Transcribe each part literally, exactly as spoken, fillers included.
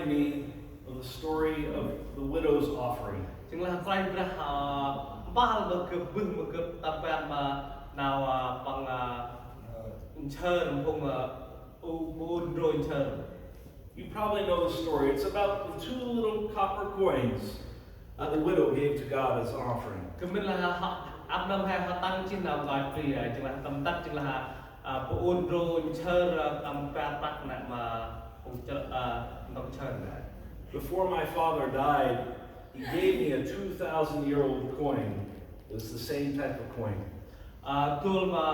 me of the story of the widow's offering. Jêng lah Kôranh Brah, ơ, mpơl ma gâp, bơh ma gâp tâm ban ma nau, ơ, păng, ơ, nsơr, phung, ơ, u, bu ur ndrô nsơr. You probably know the story. It's about the two little copper coins that the widow gave to God as an offering. Gâp mĭn lah hŏ, ăp nơm he hŏ tăng jêh nau nkoch bri, ơ, jêng lah tâm tât jêng lah, ơ, bu ur ndrô nsơr, ơ, tâm ban prăk nê ma phung chơ, ơ, ntŭk nsơr nê. Before my father died, he gave me a two thousand year old coin. It was the same type of coin. Ơ, dôl ma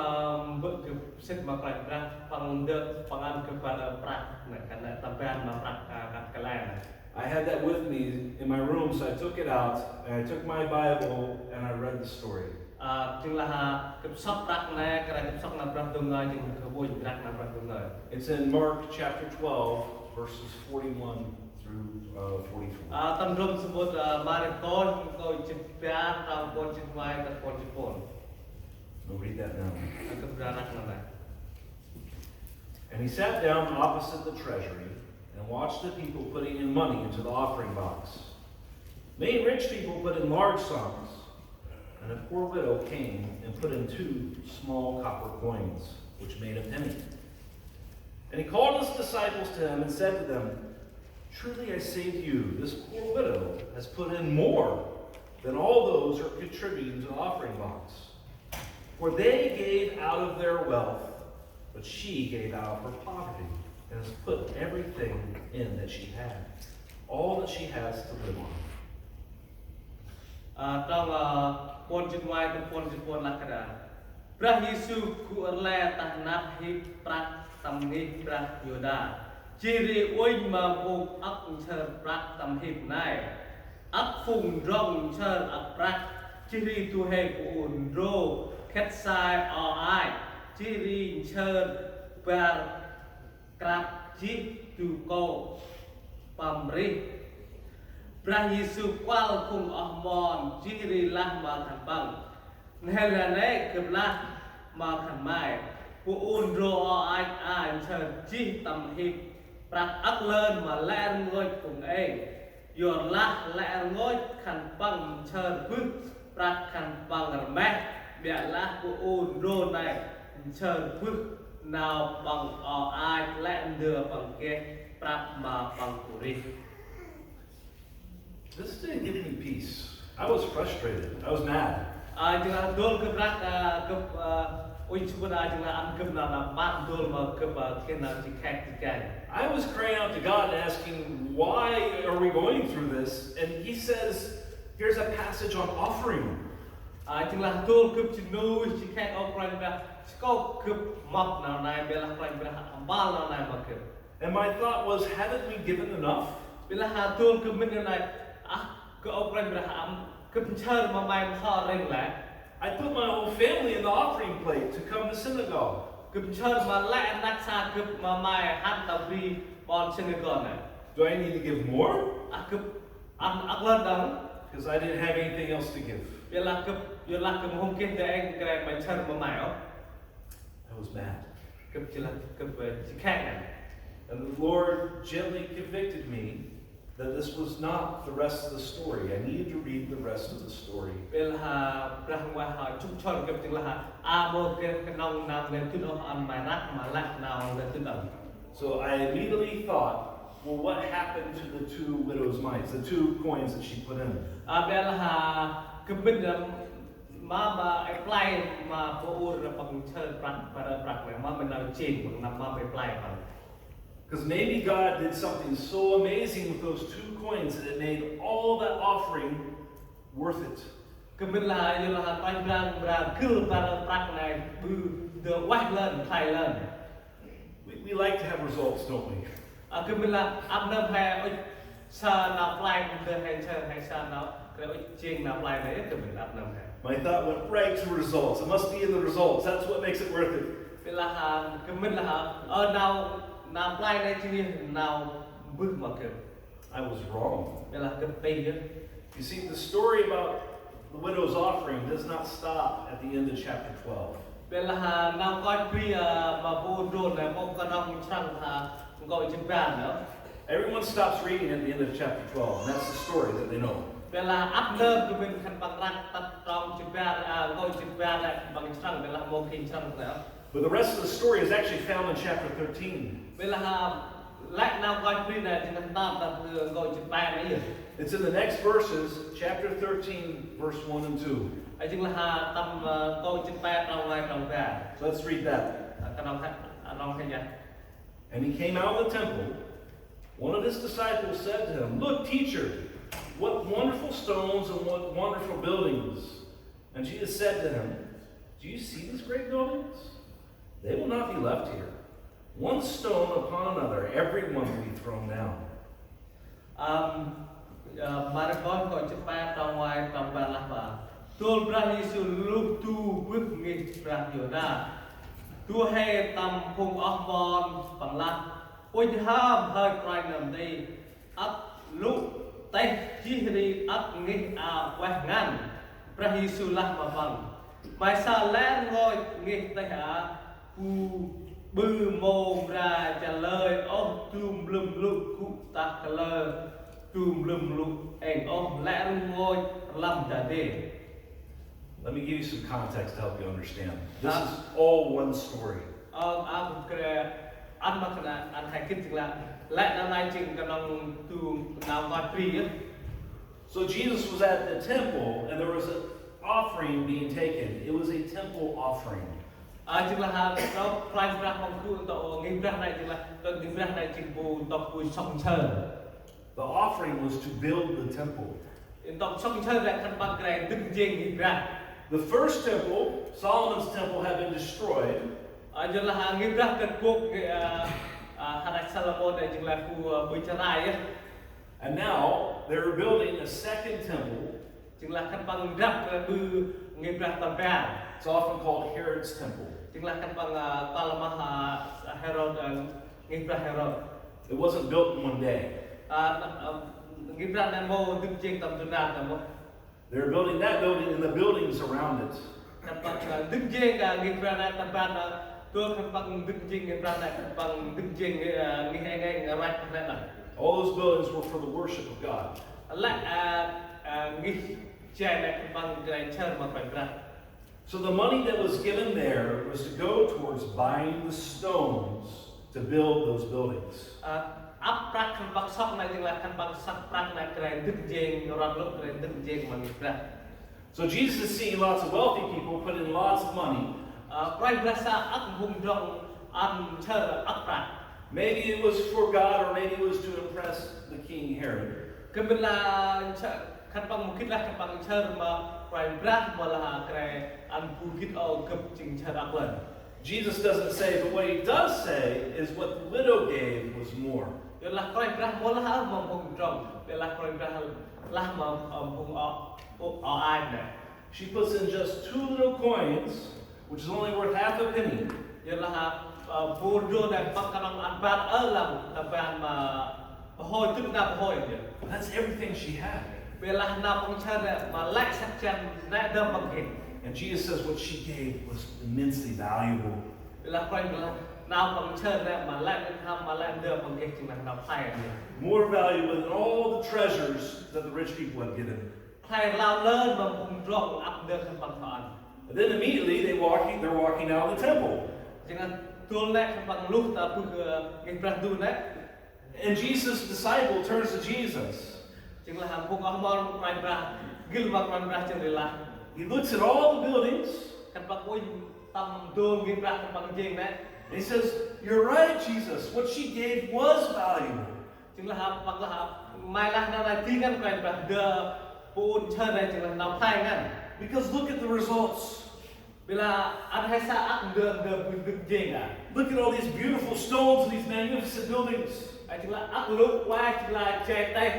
bơ̆ gâp sĭt ma Kôranh Brah, păng ndơ, păng ăn gâp bar, ơ, prăk nê, kơt nê tâm ban ma prăk, ơ, kăt kăl e nê. I had that with me in my room, so I took it out, and I took my Bible, and I read the story. Ơ, jêng lah, ơ, gâp sŏk prăk nê, kơt nê gâp sŏk nau Brah Ndu ngơi, jêng gâp uănh prăk nau Brah Ndu ngơi. It's in Mark chapter twelve, verses forty-one through, uh, forty-four. Ơ, tâm ndrôm samƀŭt, ơ, Markôs, nkô̆ jât bar, trong puăn jât ngoai, tât puăn jât puăn. We'll read that now. Ơ, gâp bar prăk nau nê. And he sat down opposite the treasury and watched the people putting in money into the offering box. Many rich people put in large sums, and a poor widow came and put in two small copper coins, which made a penny. And he called his disciples to him and said to them, "Truly I say to you, this poor widow has put in more than all those who are contributing to the offering box. For they gave out of their wealth, but she gave out of her poverty and has put everything in that she had, all that she has to live on." Ơ, trong, ơ, puăn jât ngoai tât puăn jât puăn lah kơt nê. Brah Yêsu gŭ rle tah năp hip prăk tâm ngih Brah Yuđa. Jêh ri uănh ma phung âk nsơr prăk tâm hip nê. Âk phung ndrŏng nsơr âk prăk, jêh ri du huê bu ur ndrô khât sai o ach, jêh ri nsơr bar krăp jêh du kô̆ păm rêh. Brah Yêsu kuăl phung oh mon, jêh ri lah ma khân păng: "N'hêl nanê̆ gâp lah ma khân may, bu ur ndrô o ach a nsơr jêh tâm hip prăk âk lơn ma lĕ rngôch phung êng. Yorlah lĕ rngôch khân păng nsơr bơh prăk khân păng rmeh, ƀiălah bu ur ndrô nê nsơr bơh nau păng o ach lĕ ndơ păng geh prăk ma păng gŭ rêh." This didn't give me peace. I was frustrated. I was mad. Ơ, jêng lah dôl gâp prăk, ơ, gâp, ơ, uănh samƀŭt, ơ, jêng lah ăn gâp nau, nau păng dôl ma gâp, ơ, geh nau ji khek ji keng. I was crying out to God and asking, "Why are we going through this?" And he says, "Here's a passage on offering." Ơ, jêng lah dôl gâp ji nuih ji khek ôh Kôranh Brah, jêh kô̆ gâp mâp nau nây, ƀiălah Kôranh Brah mpơl nau nây ma gâp. And my thought was, "Haven't we given enough?" Ƀiălah dôl gâp mĭn nau nây, ơ, gâp ôh Kôranh Brah, ơ, gâp nsơr ma may mho ring lĕ. I put my whole family in the offering plate to come to synagogue. Gâp nsơr ma lĕ rnăk sa gâp ma may hăn ta bri ƀon synagogue nê. Do I need to give more? Ơ, gâp ăn âk lơn đŏng? 'Cause I didn't have anything else to give. Ƀiălah gâp, yorlah gâp mâu hôm geh ndơ êng kre may nsơr ma may ôh. I was mad. Gâp ji lah, gâp, ơ, ji khek nê. And the Lord gently convicted me that this was not the rest of the story. I needed to read the rest of the story. Ƀiălah Brah Huêng Ueh, ơ, jŭk jŏr gâp jêng lah, ơ, mâu geh knŏng nau lĕ dŭt ôh, ăn may răk ma lĕ nau lĕ dŭt đŏng. So I immediately thought, "Well, what happened to the two widows' mites, the two coins that she put in?" Ơ, ƀiălah gâp mĭn, ơ, ma, ma, ơ, play ma bu ur păng nsơr prăk, bar prăk nê, ma mĭn nau jêng păng, nau ma play păng. 'Cause maybe God did something so amazing with those two coins that it made all that offering worth it. Gâp mĭn lah, yorlah Kôranh Brah, Brah gŭ bar prăk nê, ƀư ndơ ueh lơn, khlay lơn. We, we like to have results, don't we? Ơ, gâp mĭn lah, ăp nơm he ŭch sa nau play, ndơ he nsơr he sa nau, kre ŭch jêng nau play nê, gâp mĭn lah ăp nơm he. My thought went right to results. It must be in the results. That's what makes it worth it. Ƀiălah, ơ, gâp mĭn lah, ơ, nau, nau play nê jêng nau bơh ma gâp. I was wrong. Ƀiălah gâp tih yơh. You see, the story about the widow's offering does not stop at the end of chapter twelve. Ƀiălah nau nkoch bri, ơ, ma bu ur ndrô nê mâu knŏng nsrăng ta nkô̆ jât bar nê. Everyone stops reading at the end of chapter twelve, and that's the story that they know. Ƀiălah ăp ntơm du mĭn khân păng răk tât trong jât bar, a, nkô̆ jât bar lĕ khân păng srăng, ƀiălah mâu geh srăng nơh. But the rest of the story is actually found in chapter thirteen. Ƀiălah, a, lĕ nau ngơi bri nơh jêng nơh tâm tât nkô̆ jât bar nơh yơh. It's in the next verses, chapter thirteen, verse one and two. A, jêng lah, a, tâm, a, nkô̆ jât bar trong nguai trong bar. So let's read that. A, knŏng he, a, knŏng he yơh. And he came out of the temple. One of his disciples said to him, "Look, teacher, what wonderful stones and what wonderful buildings." And Jesus said to him, "Do you see these great buildings? They will not be left here. One stone upon another, every one will be thrown down." Ăm, a, Markôs nkô̆ jât bar trong nguai trong bar lah ma: Dôl Brah Yêsu luh du bơh ngih brah Yuđa. Du huê tâm phung oh mon Păng lah: Uănh hom hơi Kôranh nơm nti, ăt lŭ têh jêh ri ăt ngih a ueh ngăn. Brah Yêsu lah ma păng: May sa lĕ rngôch ngih têh a? Bu ƀư mâu mra chalơi ôh du mlâm lŭ gŭ ta kalơ, du mlâm lŭ êng ôh lĕ rngôch rlăm dadê. Let me give you some context to help you understand. This is all one story. Ơ, a, gâp kre ăn ma khân, ăn he gĭt jêng lah lĕ nau nây jêng knŏng du nau ngơi bri yơh. So Jesus was at the temple and there was an offering being taken. It was a temple offering. A, jêng lah, a, trong Kôranh Brah Păng gŭ ntŭk ngih brah nây jêng lah, ntŭk ngih brah nây jêng bu ntŭk bu sŏng nchơr. The offering was to build the temple. Ntŭk sŏng nchơr nây khân păng kre dâng jêng ngih brah. The first temple, Solomon's temple, had been destroyed. A, jêng lah, a, ngih brah kơt bôk, a, a, hađăch Salômôn nây jêng lah bu, a, bu chrai yơh. And now they were building a second temple. Jêng lah khân păng ndrăp, a, ƀư ngih brah tal bar. It's often called Herod's temple. Jêng lah khân păng, a, tal ma, a, Hêrôt, a, ngih brah Hêrôt. It wasn't built in one day. A, a, ngih brah nây mâu dâng jêng tâm du nar nây mâu. They were building that building and the buildings around it. Khân păng, a, dâng jêng, a, ngih brah nây tal bar nây, dôl khân păng dâng jêng ngih brah nây, khân păng dâng jêng, a, ngih êng êng rvăch nây nơh. All those buildings were for the worship of God. Lĕ, a, a, ngih jay nây khân păng kre nchơr ma Kôranh Brah. So the money that was given there was to go towards buying the stones to build those buildings. A, ăp prăk khân păng sŏk nây jêng lah khân păng sŏk prăk nây kre dâng jêng, rvăch lŭ kre dâng jêng ma ngih brah. So Jesus is seeing lots of wealthy people put in lots of money. A, Kôranh Brah sa âk phung ndrŏng ăn nchơr âk prăk. Maybe it was for God or maybe it was to impress the king Herod. Gâp mĭn lah nchơ-, khân păng mâu gĭt lah khân păng nchơr ma Kôranh Brah, mâu lah kre ăn bu gĭt ôh gâp jêng nchơr âk lơn. Jesus doesn't say, but what he does say is what the widow gave was more. Ƀiălah Kôranh Brah mâu lah ma phung ndrŏng, ƀiălah Kôranh Brah lah ma, a, phung o, o, o ai nây. She puts in just two little coins, which is only worth half a penny. Ƀiălah, a, bu ndô nây păng knŏng ăn bar ơ lăm, ta bar ma bhôi, tŭt nau bhôi yơh. That's everything she had. Ƀiălah nau păng nchơr nây ma lĕ săk jăn nây dơm păng geh. And Jesus says what she gave was immensely valuable. Ƀiălah Kôranh Brah lah nau păng nchơr nây ma lĕ nau, ma lĕ dơm păng geh jêng lah nau khlay yơh. More valuable than all the treasures that the rich people had given. Khlay rlau lơn ma phung ndrŏng ăp ndơ khân păng thâo ăn. And then immediately they walking, they're walking out of the temple. Jêng lah dôl nây khân păng luh ta bơh, ơ, ngih brah ndu nây. And Jesus' disciple turns to Jesus. Jêng lah phung oh mon Kôranh Brah gĭt ma Kôranh Brah jêng ri lah. He looks at all the buildings. Khân păng uănh tâm dôl ngih brah khân păng jêng nây. And he says, "You're right, Jesus. What she gave was valuable." Jêng lah, păng lah, may lah nau nây di ngăn Kôranh Brah, ndơ bu nchơr nây jêng lah nau khlay ngăn. Because look at the results. Ƀiălah ăn he sa âk ndơ, ndơ bu dâng jêng a. Look at all these beautiful stones and these magnificent buildings. A, jêng lah âk lŭ, wa, jêng lah jay têh.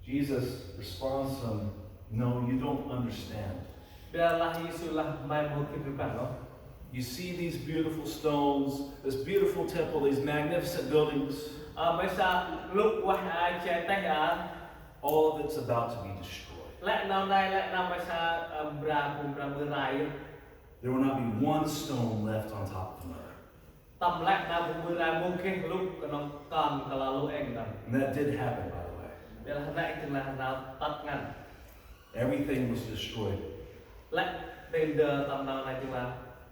Jesus responds to them, "No, you don't understand." Ƀiălah Yêsu lah: May mâu gĭt rbăng ôh. You see these beautiful stones, this beautiful temple, these magnificent buildings? A, may sa lŭ ueh a, jay têh a. All of it's about to be destroyed. Lĕ nau nây, lĕ nau may sa, a, mra, bu mra ƀư rai. There will not be one stone left on top of another. Tâm lĕ nau bu mâu rai mâu geh lŭ knŏng kon kalơ lŭ êng nơh. And that did happen, by the way. Ƀiălah nây jêng lah nau tât ngăn. Everything was destroyed. Lĕ tên dơ tâm nau nây jêng lah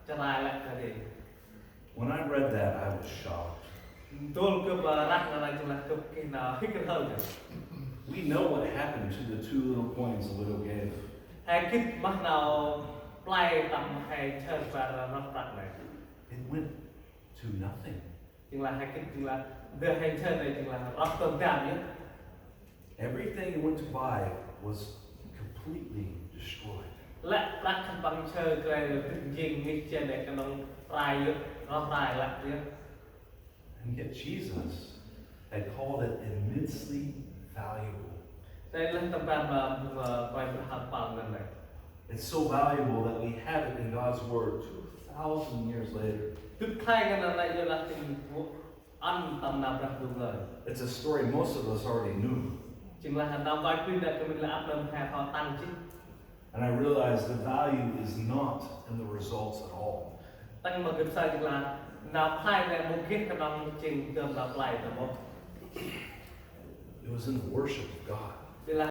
chrai lĕ kơt. When I read that, I was shocked. Dôl gâp, ơ, răk nau nây jêng lah gâp geh nau hik rhơl. We know what happened to the two little coins the widow gave. He gĭt moh nau play tâm he nsher bar rŏk prăk nây. It went to nothing. Jêng lah he gĭt jêng lah dơ he nsher nây jêng lah rŏk tơm dam yơh. Everything he went to buy was completely destroyed. Lĕ prăk khân păng nsher kơt dĭk njêng ngih nsher nây knŏng rai yơh, roh rai lăp yơh. And yet Jesus had called it immensely valuable. Nây lah tâm ban ma, ma, ma Abraham păng ngăn nây. It's so valuable that we have it in God's Word two thousand years later. Dŭt khlay ngăn nây yơh lah jêng bu ăn tâm nau Brah Ndu ngơi. It's a story most of us already knew. Jêng lah nau vay pin nây kơ mĭn lah ăp nơm he hŏ tăng jêh. And I realized the value is not in the results at all. Tăng ma gâp say jêng lah nau khlay nây mâu geh knŏng jêng dơm nau khlay tâm ôh. It was in the worship of God. Ƀiălah